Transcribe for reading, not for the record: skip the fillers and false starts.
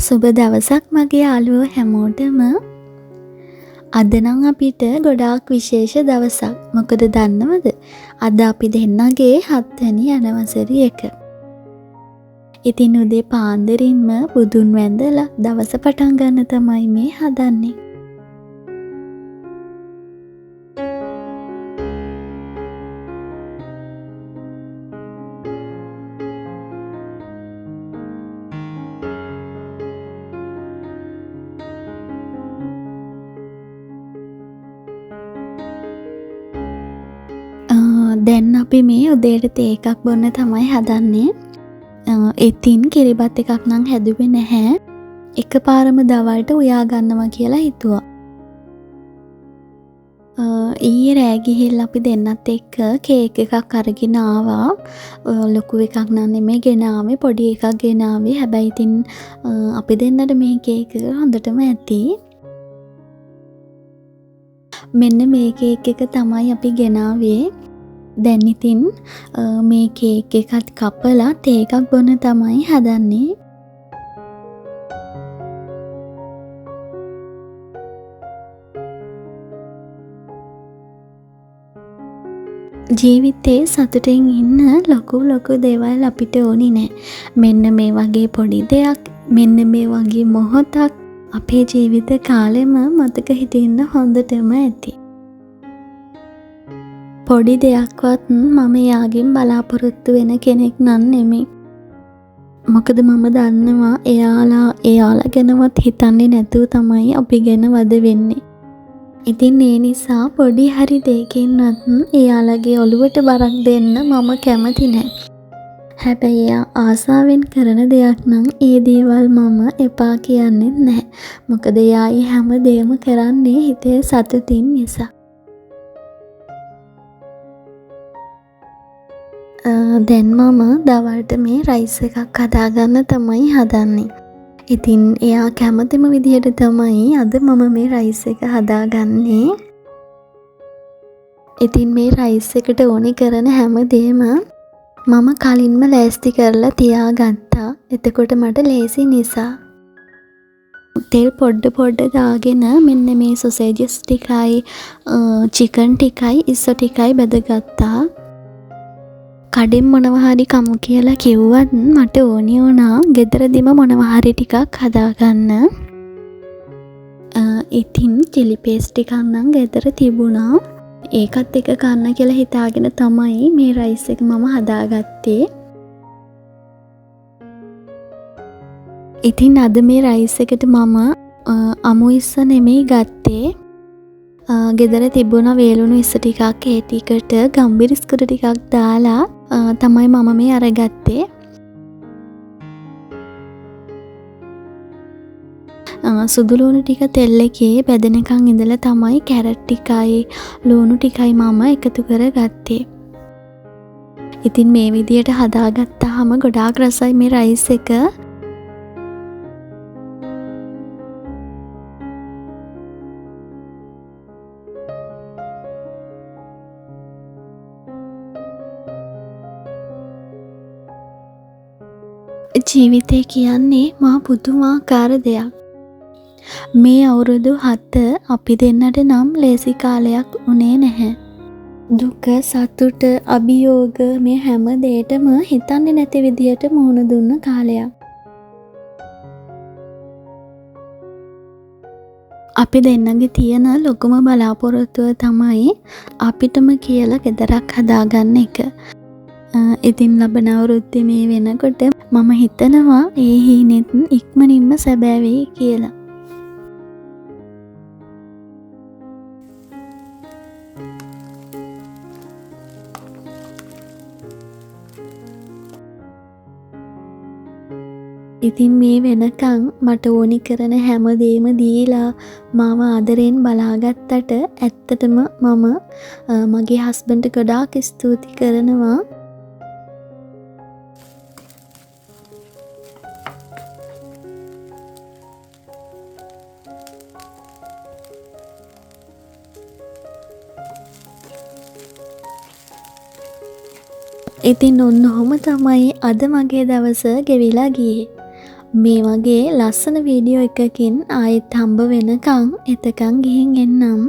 සුබ දවසක් මගේ යාළුවෝ හැමෝටම. අද නම් අපිට ගොඩාක් විශේෂ දවසක්. මොකද දන්නවද? අද අපි දෙන්නගේ 7 වෙනි ඇනිවර්සරි එක. ඉතින් උදේ පාන්දරින්ම බුදුන් වැඳලා දවස පටන් ගන්න තමයි මේ හදන්නේ. දැන් අපි මේ උදේට තේ එකක් බොන්න තමයි හදන්නේ. ඉතින් කිරිබත් එකක් නම් හැදුවේ නැහැ. එකපාරම දවල්ට උයා ගන්නවා කියලා හිතුවා. ඊයේ රෑ ගිහිල්ලා අපි දෙන්නත් එක්ක කේක් එකක් අරගෙන ආවා. ලොකු එකක් නම් නෙමෙයි ගෙනාවේ, පොඩි එකක් ගෙනාවේ. හැබැයි ඉතින් අපි දෙන්නට මේ කේක් එක හොඳටම ඇති. මෙන්න මේ කේක් එක තමයි අපි ගෙනාවේ. දැන් ඉතින් මේ කේක් එකත් කපලා තේ එකක් බොන්න තමයි හදන්නේ. ජීවිතේ සතුටින් ඉන්න ලොකු ලොකු දේවල් අපිට ඕනි නෑ. මෙන්න මේ වගේ පොඩි දෙයක්, මෙන්න මේ වගේ මොහොතක් අපේ ජීවිත කාලෙම මතක හිටින්න හොඳටම ඇති. පොඩි දෙයක්වත් මම එයාගෙන් බලාපොරොත්තු වෙන කෙනෙක් නම් නෙමෙයි. මොකද මම දන්නවා එයාලා ගැනවත් හිතන්නේ නැතුව තමයි අපි ගැන වද වෙන්නේ. ඉතින් ඒ නිසා පොඩි හරි දෙයකින්වත් එයාලගේ ඔළුවට බරක් දෙන්න මම කැමති නෑ. හැබැයි එයා ආසාවෙන් කරන දෙයක් නම් ඒ දේවල් මම එපා කියන්නෙත් නැහැ. මොකද එයා ඒ හැම දෙයක්ම කරන්නේ හිතේ සතුටින් නිසා. දැන් මම දවල්ට මේ රයිස් එකක් හදාගන්න තමයි හදන්නේ. ඉතින් එයා කැමතිම විදිහට තමයි අද මම මේ රයිස් එක හදාගන්නේ. ඉතින් මේ රයිස් එකට ඕනි කරන හැම දෙයක්ම මම කලින්ම ලෑස්ති කරලා තියාගත්තා. එතකොට මට ලේසි නිසා. තෙල් පොඩ පොඩ දාගෙන මෙන්න මේ සොසේජස් ටිකයි, චිකන් ටිකයි, ඉස්සෝ ටිකයි බැදගත්තා. කඩෙන් මොනවා හරි කමු කියලා කිව්වත් මට ඕනි වුණා ගෙදරදිම මොනවා හරි ටිකක් හදාගන්න. ඉතින් චිලි පේස්ට් ටිකක් නම් ගෙදර තිබුණා. ඒකත් එක කන්න කියලා හිතාගෙන තමයි මේ රයිස් එක මම හදාගත්තේ. ඉතින් අද මේ රයිස් එකට මම අමු ඉස්ස නෙමෙයි ගත්තේ. ගෙදර තිබුණ වේලුණු ඉස්ස ටිකක් ඒ ටිකට ගම්බිරිස් කුඩු ටිකක් දාලා තමයි මම මේ අරගත්තේ. සුදු ලුණු ටික තෙල් එකේ බැදෙනකන් ඉඳලා තමයි කැරට් ටිකයි ලුණු ටිකයි මම එකතු කරගත්තේ. ඉතින් මේ විදියට හදාගත්තාම ගොඩාක් රසයි මේ රයිස් එක. ජීවිතය කියන්නේ මහා පුදුමාකාර දෙයක්. මේ අවුරුදු 7 අපි දෙන්නට නම් ලේසි කාලයක් වුණේ නැහැ. දුක, සතුට, අභියෝග මේ හැම දෙයකටම හිතන්නේ නැති විදියට මුහුණ දුන්න කාලයක්. අපි දෙන්නගේ තියෙන ලොකුම බලාපොරොත්තුව තමයි අපිටම කියලා ගෙදරක් හදාගන්න එක. ඉතින් ලබන අවුරුද්දේ මේ වෙනකොට මම හිතනවා ඒ හීනෙත් ඉක්මනින්ම සැබෑ වෙයි කියලා. ඉතින් මේ වෙනකන් මට ඕනි කරන හැම දේම දීලා මාව ආදරෙන් බලාගත්තට ඇත්තටම මම මගේ හස්බන්ඩ්ට ගොඩාක් ස්තුති කරනවා. ඉතින් ඔන්න ඔහොම තමයි අද මගේ දවස ගෙවිලා ගියේ. මේ වගේ ලස්සන වීඩියෝ එකකින් ආයෙත් හම්බ වෙනකන් එතකන් ගිහින් එන්නම්.